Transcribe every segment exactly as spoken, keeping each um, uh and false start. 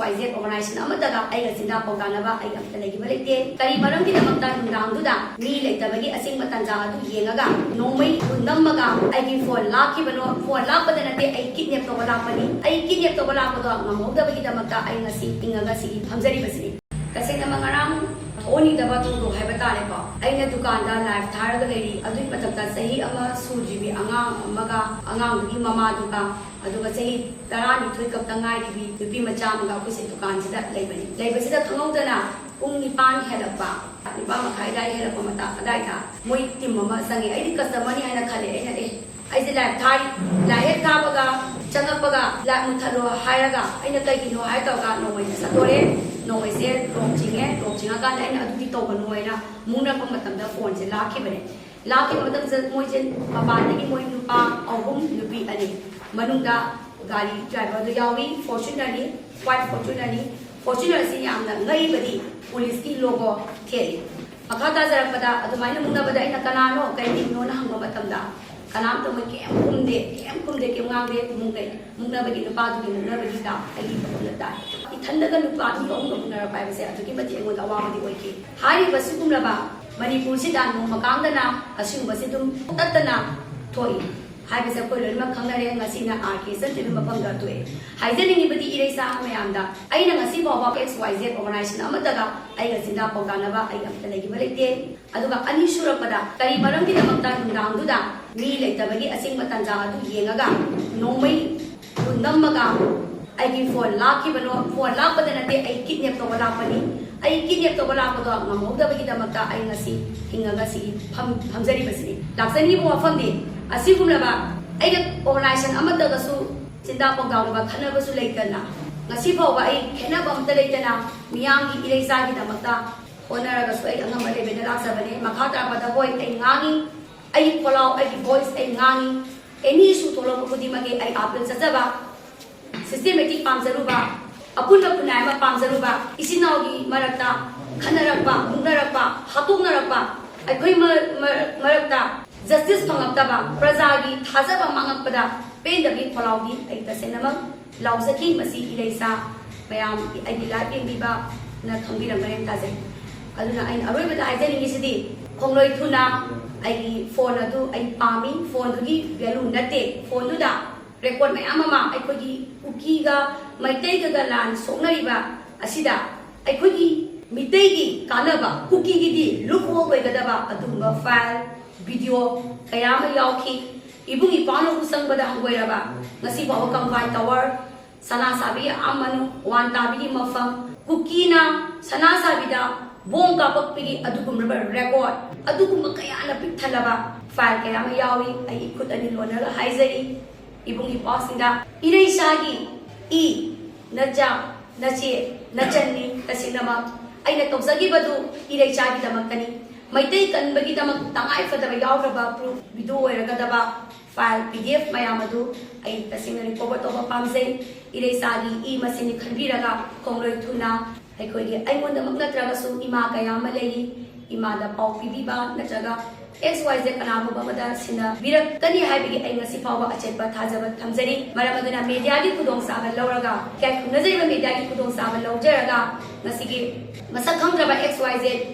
Y Z organisation ꯑꯃꯠꯇꯒ ꯑꯩꯒ ꯆꯤꯟꯗꯥ ꯄꯥꯎꯗꯥꯅꯕ ꯑꯩ ꯑꯝꯇ ꯂꯩꯈꯤꯕ ꯂꯩꯇꯦ꯫ ꯀꯔꯤ ꯃꯔꯝꯒꯤꯗꯃꯛꯇ ꯅꯨꯡꯗꯥꯡꯗꯨꯗ ꯃꯤ ꯂꯩꯇꯕꯒꯤ ꯑꯁꯦꯡꯕ ꯇꯥꯟꯖꯥ ꯑꯗꯨ ꯌꯦꯡꯉꯒ ꯅꯣꯡꯃꯩ ꯍꯨꯟꯗꯝꯃꯒ ꯑꯩꯒꯤ ꯐꯣꯟ ꯂꯥꯛꯈꯤꯕꯅꯣ? ꯐꯣꯟ ꯂꯥꯛꯄꯗ ꯅꯠꯇꯦ, ꯑꯩ ꯀꯤꯗꯅꯦꯞ ꯇꯧꯕ ꯂꯥꯛꯄꯅꯤ꯫ ꯑꯩ ꯀꯤꯗꯅꯦꯞ ꯇꯧꯕ ꯂꯥꯛꯄꯗꯣ ꯉꯝꯍꯧꯗꯕꯒꯤꯗꯃꯛꯇ ꯑꯩ ꯉꯁꯤ ꯍꯤꯡꯉꯒ ꯁꯤꯒꯤ ꯐꯝꯖꯔꯤꯕꯁꯤꯅꯤ꯫ ꯇꯁꯦꯡꯅꯃꯛ ꯉꯔꯥꯡ ꯊꯣꯛꯍꯟꯅꯤꯡꯗꯕ ꯊꯧꯗꯣꯛ ꯍꯥꯏꯕ ꯇꯥꯔꯦꯀꯣ꯫ ꯑꯩꯅ ꯗꯨꯀꯥꯟꯗ ꯂꯥꯏꯐ ꯊꯥꯔꯒ ꯂꯩꯔꯤ꯫ ꯑꯗꯨꯒꯤ ꯃꯊꯛꯇ ꯆꯍꯤ ꯑꯃ ꯁꯨꯗ꯭ꯔꯤꯕꯤ ꯑꯉꯥꯡ ꯑꯃꯒ, ꯑꯉꯥꯡꯗꯨꯒꯤ ꯃꯃꯥꯗꯨꯒ, ꯑꯗꯨꯒ ꯆꯍꯤ ꯇꯔꯥꯅꯤꯊꯣꯏ ꯈꯛꯇ ꯉꯥꯏꯔꯤꯕꯤ ꯅꯨꯄꯤ ꯃꯆꯥ ꯑꯃꯒ ꯑꯩꯈꯣꯏꯁꯦ ꯗꯨꯀꯥꯟꯁꯤꯗ ꯂꯩꯕꯅꯤ꯫ ꯂꯩꯕꯁꯤꯗ ꯈꯪꯍꯧꯗꯅ ꯄꯨꯡ ꯅꯤꯄꯥꯟ ꯍꯦꯜꯂꯛꯄ, ꯅꯤꯄꯥꯟ ꯃꯈꯥꯏ ꯑꯗꯥꯏ ꯍꯦꯜꯂꯛꯄ ꯃꯇꯥꯡ ꯑꯗꯥꯏꯗ ꯃꯣꯏ ꯇꯤꯝ ꯑꯃ ꯆꯪꯉꯦ꯫ ꯑꯩꯗꯤ ꯀꯁꯇꯃꯔꯅꯤ ꯍꯥꯏꯅ ꯈꯜꯂꯦ꯫ ꯑꯩꯅ, "ꯑꯦ, ꯑꯩꯁꯦ ꯂꯥꯏꯐ ꯊꯥꯔꯤ, ꯂꯥꯏꯐ ꯍꯦꯛ ꯊꯥꯕꯒ ꯆꯪꯉꯛꯄꯒ ꯂꯥꯏꯐ ꯃꯨꯠꯊꯠꯂꯣ ꯍꯥꯏꯔꯒ ꯑꯩꯅ ꯀꯩꯒꯤꯅꯣ ꯍꯥꯏ ꯇꯧꯔꯒ ꯅꯣꯡꯃꯩꯁꯦ ꯁꯠꯇꯣꯔꯦ, ꯅꯣꯡꯃꯩꯁꯦ ꯂꯣꯛ ꯆꯤꯡꯉꯦ, ꯂꯣꯛ ꯆꯤꯡꯉꯀꯥꯟꯗ ꯑꯩꯅ ꯑꯗꯨꯗꯤ ꯇꯧꯒꯅꯨ" ꯍꯥꯏꯅ ꯃꯨꯛꯅꯔꯛꯄ ꯃꯇꯝꯗ ꯐꯣꯟꯁꯦ ꯂꯥꯛꯈꯤꯕꯅꯦ꯫ ꯂꯥꯛꯈꯤꯕ ꯃꯇꯝꯁꯤꯗ ꯃꯣꯏꯁꯦ ꯃꯄꯥꯟꯗꯒꯤ ꯃꯣꯏ ꯅꯨꯄꯥ ꯑꯍꯨꯝ, ꯅꯨꯄꯤ ꯑꯅꯤ, ꯃꯅꯨꯡꯗ ꯒꯥꯔꯤ ꯗ꯭ꯔꯥꯏꯚꯔꯗꯨ ꯌꯥꯎꯏ, ꯐꯣꯔꯆꯨꯅꯔꯅꯤ, ꯋꯥꯏꯠ ꯐꯣꯔꯆꯨꯅꯔꯅꯤ꯫ ꯐꯣꯔꯆꯨꯅꯔꯁꯤ ꯌꯥꯝꯅ ꯉꯛꯏꯕꯗꯤ ꯄꯨꯂꯤꯁꯀꯤ ꯂꯣꯒꯣ ꯊꯦꯠꯂꯤ꯫ ꯃꯈꯥ ꯇꯥꯖꯔꯛꯄꯗ ꯑꯗꯨꯃꯥꯏꯅ ꯃꯨꯛꯅꯕꯗ ꯑꯩꯅ "ꯀꯅꯥꯅꯣ, ꯀꯩ ꯃꯤꯡꯅꯣꯅ?" ꯍꯪꯕ ꯃꯇꯝꯗ ꯀꯅꯥꯝꯇ ꯃꯣꯏ ꯀꯩꯝ ꯈꯨꯝꯗꯦ, ꯀꯩꯝ ꯈꯨꯝꯗꯦ, ꯀꯩꯝ ꯉꯥꯡꯗꯦ꯫ ꯃꯨꯛꯅꯩ꯫ ꯃꯨꯛꯅꯕꯒꯤ, ꯅꯨꯄꯥꯗꯨꯒꯤ ꯃꯨꯛꯅꯕꯒꯤ ꯍꯤꯗꯥꯛ ꯑꯩꯒꯤ ꯐꯃꯨꯡꯗ ꯇꯥꯏ꯫ ꯏꯊꯟꯗꯒ ꯅꯨꯄꯥ ꯃꯤ ꯑꯍꯨꯝꯒ ꯃꯨꯛꯅꯔꯛꯄ ꯍꯥꯏꯕꯁꯦ ꯑꯗꯨꯛꯀꯤ ꯃꯇꯤꯛ ꯑꯩꯉꯣꯟꯗ ꯑꯋꯥꯕꯗꯤ ꯑꯣꯏꯈꯤ꯫ ꯍꯥꯏꯔꯤꯕ ꯁꯤꯒꯨꯝꯂꯕ ꯃꯅꯤꯄꯨꯔꯁꯤꯗ ꯅꯣꯡꯃ ꯀꯥꯡꯗꯅ ꯑꯁꯤꯒꯨꯝꯕꯁꯤ ꯑꯗꯨꯝ ꯇꯠꯇꯅ ꯊꯣꯛꯏ ꯍꯥꯏꯕꯁꯦ ꯑꯩꯈꯣꯏ ꯂꯣꯏꯅꯃꯛ ꯈꯪꯅꯔꯦ꯫ ꯉꯁꯤꯅ ꯑꯥꯔ ꯀꯦ ꯏꯆꯟ ꯇꯤꯚꯤ ꯃꯐꯝꯗ ꯊꯣꯛꯑꯦ꯫ ꯍꯥꯏꯖꯅꯤꯡꯉꯤꯕꯗꯤ ꯏꯔꯩꯆꯥ ꯃꯌꯥꯝꯗ, ꯑꯩꯅ ꯉꯁꯤ ꯐꯥꯎꯕ ꯑꯦꯛꯁ ꯋꯥꯏ ꯖꯦꯠ ꯑꯣꯔꯒꯅꯥꯏꯖꯦꯁꯟ ꯑꯃꯠꯇꯒ ꯑꯩꯒ ꯆꯤꯟꯗꯥ ꯄꯥꯎꯗꯥꯅꯕ ꯑꯩ ꯑꯝꯇ ꯂꯩꯈꯤꯕ ꯂꯩꯇꯦ꯫ ꯑꯗꯨꯒ ꯑꯅꯤꯁꯨꯔꯛꯄꯗ, ꯀꯔꯤ ꯃꯔꯝꯒꯤꯗꯃꯛꯇ ꯅꯨꯡꯗꯥꯡꯗꯨꯗ ꯃꯤ ꯂꯩꯇꯕꯒꯤ ꯑꯁꯦꯡꯕ ꯇꯥꯟꯖꯥ ꯑꯗꯨ ꯌꯦꯡꯉꯒ ꯅꯣꯡꯃꯩ ꯍꯨꯟꯗꯝꯃꯒ ꯑꯩꯒꯤ ꯐꯣꯟ ꯂꯥꯛꯈꯤꯕꯅꯣ? ꯐꯣꯟ ꯂꯥꯛꯄꯗ ꯅꯠꯇꯦ, ꯑꯩ ꯀꯤꯗꯅꯦꯞ ꯇꯧꯕ ꯂꯥꯛꯄꯅꯤ꯫ ꯑꯩ ꯀꯤꯗꯅꯦꯞ ꯇꯧꯕ ꯂꯥꯛꯄꯗꯣ ꯉꯝꯍꯧꯗꯕꯒꯤꯗꯃꯛꯇ ꯑꯩ ꯉꯁꯤ ꯍꯤꯡꯉꯒ ꯁꯤꯒꯤ ꯐꯝ-, ꯐꯝꯖꯔꯤꯕꯁꯤꯅꯤ꯫ ꯂꯥꯛꯆꯅꯤꯡꯉꯤꯕ ꯋꯥꯐꯝꯗꯤ, ꯑꯁꯤꯒꯨꯝꯂꯕ ꯑꯩꯒ ꯑꯣꯔꯒꯅꯥꯏꯖꯦꯁꯟ ꯑꯃꯠꯇꯒꯁꯨ ꯆꯤꯟꯗꯥ ꯄꯥꯎꯗꯥꯎꯅꯕ ꯈꯟꯅꯕꯁꯨ ꯂꯩꯇꯅ, ꯉꯁꯤ ꯐꯥꯎꯕ ꯑꯩ ꯈꯦꯠꯅꯕ ꯑꯃꯠꯇ ꯂꯩꯇꯅ ꯃꯤꯌꯥꯝꯒꯤ ꯏꯔꯩꯆꯥꯒꯤꯗꯃꯛꯇ ꯍꯣꯠꯅꯔꯒꯁꯨ ꯑꯩ ꯑꯉꯝꯕ ꯂꯦꯚꯦꯜꯗ ꯂꯥꯛꯆꯕꯅꯦ꯫ ꯃꯈꯥ ꯇꯥꯔꯛꯄꯗ, ꯍꯣꯏ, ꯑꯩ ꯉꯥꯡꯉꯤ, ꯑꯩꯒꯤ ꯈꯣꯜꯂꯥꯎ, ꯑꯩꯒꯤ ꯚꯣꯏꯁ, ꯑꯩ ꯉꯥꯡꯉꯤ꯫ ꯑꯦꯅꯤ ꯏꯁꯨ ꯊꯣꯛꯂꯛꯄ ꯈꯨꯗꯤꯡꯃꯛꯀꯤ ꯑꯩ ꯑꯥꯄꯤꯜ ꯆꯠꯆꯕ, ꯁꯤꯁꯇꯦꯃꯦꯇꯤꯛ ꯄꯥꯝꯖꯔꯨꯕ, ꯑꯄꯨꯟꯕ ꯈꯨꯟꯅꯥꯏ ꯑꯃ ꯄꯥꯝꯖꯔꯨꯕ, ꯏꯆꯤꯟ ꯏꯅꯥꯎꯒꯤ ꯃꯔꯛꯇ ꯈꯠꯅꯔꯛꯄ, ꯃꯨꯛꯅꯔꯛꯄ, ꯍꯥꯠꯇꯣꯛꯅꯔꯛꯄ, ꯑꯩꯈꯣꯏ ꯃ-, ꯃ-, ꯃꯔꯛꯇ ꯖꯁꯇꯤꯁ ꯐꯪꯉꯛꯇꯕ, ꯄ꯭ꯔꯖꯥꯒꯤ ꯊꯥꯖꯕ ꯃꯥꯡꯉꯛꯄꯗ ꯄꯦꯟꯗꯕꯒꯤ ꯈꯣꯜꯂꯥꯎꯗꯤ ꯑꯩ ꯇꯁꯦꯡꯅꯃꯛ ꯂꯥꯎꯖꯈꯤ꯫ ꯃꯁꯤ ꯏꯔꯩꯆꯥ ꯃꯌꯥꯝ ꯑꯩꯒꯤ ꯂꯥꯏꯐ ꯌꯦꯡꯕꯤꯕꯅ ꯈꯪꯕꯤꯔꯝꯒꯅꯤ ꯊꯥꯖꯩ꯫ ꯑꯗꯨꯅ ꯑꯩꯅ ꯑꯔꯣꯏꯕꯗ ꯍꯥꯏꯖꯅꯤꯡꯉꯤꯁꯤꯗꯤ, ꯈꯣꯡꯂꯣꯏ ꯊꯨꯅ ꯑꯩꯒꯤ ꯐꯣꯟ ꯑꯗꯨ ꯑꯩ ꯄꯥꯝꯃꯤ, ꯐꯣꯟꯗꯨꯒꯤ ꯚꯦꯂꯨ ꯅꯠꯇꯦ, ꯐꯣꯟꯗꯨꯗ ꯔꯦꯀꯣꯔꯗ ꯃꯌꯥꯝ ꯑꯃ ꯑꯩꯈꯣꯏꯒꯤ ꯀꯨꯀꯤꯒ ꯃꯩꯇꯩꯒꯒ ꯂꯥꯟ ꯁꯣꯛꯅꯔꯤꯕ ꯑꯁꯤꯗ ꯑꯩꯈꯣꯏꯒꯤ ꯃꯤꯇꯩꯒꯤ ꯀꯥꯟꯅꯕ, ꯀꯨꯀꯤꯒꯤꯗꯤ ꯂꯨꯞ ꯍꯣꯜ ꯑꯣꯏꯒꯗꯕ ꯑꯗꯨꯒꯨꯝꯕ ꯐꯥꯏꯜ, ꯚꯤꯗꯤꯑꯣ ꯀꯌꯥ ꯑꯃ ꯌꯥꯎꯈꯤ꯫ ꯏꯕꯨꯡ ꯏꯄ꯭ꯋꯥꯅ ꯎꯁꯪꯕꯗ ꯍꯪꯒꯣꯏꯔꯕ ꯉꯁꯤ ꯐꯥꯎꯕ ꯀꯪꯐꯥꯏ ꯇꯋꯔ, ꯁꯅꯥ ꯁꯥꯕꯤ ꯑꯥ ꯃꯅꯨꯡ ꯋꯥꯟ ꯇꯥꯕꯤꯒꯤ ꯃꯐꯝ, ꯀꯨꯀꯤꯅ ꯁꯅꯥ ꯁꯥꯕꯤꯗ ꯕꯣꯝ ꯀꯥꯞꯄꯛꯄꯒꯤ ꯑꯗꯨꯒꯨꯝꯂꯕ ꯔꯦꯀꯣꯔꯗ, ꯑꯗꯨꯒꯨꯝꯕ ꯀꯌꯥꯅ ꯄꯤꯛ ꯊꯜꯂꯕ ꯐꯥꯏꯜ ꯀꯌꯥ ꯑꯃ ꯌꯥꯎꯔꯤ꯫ ꯑꯩ ꯈꯨꯠ ꯑꯅꯤ ꯂꯣꯟꯅꯒ ꯍꯥꯏꯖꯔꯤ ꯏꯕꯨꯡ ꯏꯄ꯭ꯋꯥꯁꯤꯡꯗ, ꯏꯔꯩꯆꯥꯒꯤ ꯏ, ꯅꯆꯥ, ꯅꯆꯦ, ꯅꯆꯟꯅꯤ꯫ ꯇꯁꯦꯡꯅꯃꯛ ꯑꯩꯅ ꯇꯧꯖꯈꯤꯕꯗꯨ ꯏꯔꯩꯆꯥꯒꯤꯗꯃꯛꯇꯅꯤ꯫ ꯃꯩꯇꯩ ꯀꯟꯕꯒꯤꯗꯃꯛ ꯇꯉꯥꯏ ꯐꯗꯕ ꯌꯥꯎꯈ꯭ꯔꯕ ꯄ꯭ꯔꯨꯐ, ꯚꯤꯗꯤꯑꯣ ꯑꯣꯏꯔꯒꯗꯕ ꯐꯥꯏꯜ, ꯄꯤ ꯗꯤ ꯑꯦꯐ ꯃꯌꯥꯝ ꯑꯗꯨ ꯑꯩ ꯇꯁꯦꯡꯅ ꯔꯤꯀꯣꯚꯔ ꯇꯧꯕ ꯄꯥꯝꯖꯩ꯫ ꯏꯔꯩꯆꯥꯒꯤ ꯏ ꯃꯁꯤꯅꯤ ꯈꯟꯕꯤꯔꯒ ꯈꯣꯡꯂꯣꯏ ꯊꯨꯅ ꯑꯩꯈꯣꯏꯒꯤ, ꯑꯩꯉꯣꯟꯗꯃꯛ ꯅꯠꯇ꯭ꯔꯒꯁꯨ ꯏꯃꯥ ꯀꯌꯥ ꯑꯃ ꯂꯩꯔꯤ, ꯏꯃꯥꯗ ꯄꯥꯎ ꯄꯤꯕꯤꯕ ꯅꯠꯇ꯭ꯔꯒ ꯑꯦꯛꯁ ꯋꯥꯏ ꯖꯦꯗ ꯀꯅꯥꯒꯨꯝꯕ ꯑꯃꯗ ꯁꯤꯟꯅꯕꯤꯔꯛꯀꯅꯤ ꯍꯥꯏꯕꯒꯤ ꯑꯩ ꯉꯁꯤ ꯐꯥꯎꯕ ꯑꯆꯦꯠꯄ ꯊꯥꯖꯕ ꯊꯝꯖꯔꯤ꯫ ꯃꯔꯝ ꯑꯗꯨꯅ ꯃꯦꯗꯤꯌꯥꯒꯤ ꯈꯨꯗꯣꯡꯆꯥꯕ ꯂꯧꯔꯒ, ꯏꯀꯥꯏ ꯈꯨꯝꯅꯖꯔꯤꯕ ꯃꯦꯗꯤꯌꯥꯒꯤ ꯈꯨꯗꯣꯡꯆꯥꯕ ꯂꯧꯖꯔꯒ ꯉꯁꯤꯒꯤ ꯃꯁꯛ ꯈꯪꯗ꯭ꯔꯕ ꯑꯦꯛꯁ ꯋꯥꯏ ꯖꯦꯗ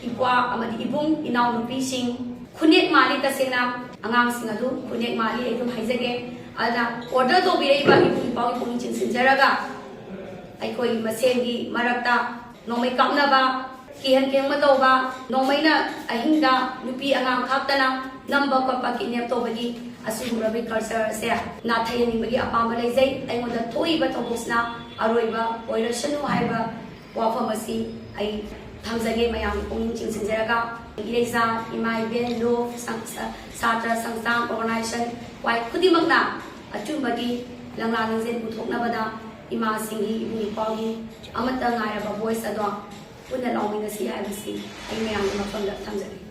ꯏꯄ꯭ꯋꯥ ꯑꯃꯗꯤ ꯏꯕꯨꯡ ꯏꯅꯥꯎꯅꯨꯄꯤꯁꯤꯡ, ꯈꯨꯅꯦꯛ ꯃꯥꯜꯂꯤ, ꯇꯁꯦꯡꯅ ꯑꯉꯥꯡꯁꯤꯡ ꯑꯗꯨ ꯈꯨꯅꯦꯛ ꯃꯥꯜꯂꯤ, ꯑꯩ ꯑꯗꯨꯝ ꯍꯥꯏꯖꯒꯦ꯫ ꯑꯗꯨꯅ ꯑꯣꯔꯗꯔ ꯇꯧꯕꯤꯔꯛꯏꯕ ꯏꯕꯨꯡ ꯏꯄ꯭ꯋꯥꯒꯤ ꯄꯨꯛꯅꯤꯡ ꯆꯤꯡꯁꯤꯟꯖꯔꯒ ꯑꯩꯈꯣꯏ ꯃꯁꯦꯟꯒꯤ ꯃꯔꯛꯇ ꯅꯣꯡꯃꯩ ꯀꯥꯞꯅꯕ, ꯀꯤꯍꯟ ꯈꯦꯡꯕ ꯇꯧꯕ, ꯅꯣꯡꯃꯩꯅ ꯑꯍꯤꯡꯗ ꯅꯨꯄꯤ ꯑꯉꯥꯡ ꯈꯥꯛꯇꯅ ꯅꯝꯕ ꯈꯣꯠꯄ, ꯀꯤꯗꯅꯦꯞ ꯇꯧꯕꯒꯤ ꯑꯁꯤꯒꯨꯝꯂꯕ ꯀꯜꯆꯔ ꯑꯁꯦ ꯅꯥꯊꯩꯍꯟꯅꯤꯡꯕꯒꯤ ꯑꯄꯥꯝꯕ ꯂꯩꯖꯩ꯫ ꯑꯩꯉꯣꯟꯗ ꯊꯣꯛꯏꯕ ꯊꯧꯗꯣꯛꯁꯤꯅ ꯑꯔꯣꯏꯕ ꯑꯣꯏꯔꯁꯅꯨ ꯍꯥꯏꯕ ꯋꯥꯐꯝ ꯑꯁꯤ ꯑꯩ ꯊꯝꯖꯒꯦ ꯃꯌꯥꯝꯒꯤ ꯄꯨꯛꯅꯤꯡ ꯆꯤꯡꯁꯤꯟꯖꯔꯒ, ꯏꯔꯩꯆꯥ, ꯏꯃꯥ ꯏꯕꯦꯟ, ꯂꯨꯞ, ꯁꯪ-, ꯁ-, ꯁꯥꯇ꯭ꯔ ꯁꯪꯁꯊꯥꯟ, ꯑꯣꯔꯒꯅꯥꯏꯖꯦꯁꯟ, ꯋꯥꯏ ꯈꯨꯗꯤꯡꯃꯛꯅ ꯑꯆꯨꯝꯕꯒꯤ ꯂꯪꯂꯥ ꯂꯪꯖꯦꯜ ꯄꯨꯊꯣꯛꯅꯕꯗ ꯏꯃꯥꯁꯤꯡꯒꯤ, ꯏꯕꯨꯡ ꯏꯄ꯭ꯋꯥꯒꯤ ꯑꯃꯠꯇ ꯉꯥꯏꯔꯕ ꯚꯣꯏꯁ ꯑꯗꯣ ꯄꯨꯟꯅ ꯂꯥꯎꯃꯤꯟꯅꯁꯤ ꯍꯥꯏꯕꯁꯤ ꯑꯩ ꯃꯌꯥꯝꯒꯤ ꯃꯐꯝꯗ ꯊꯝꯖꯒꯦ꯫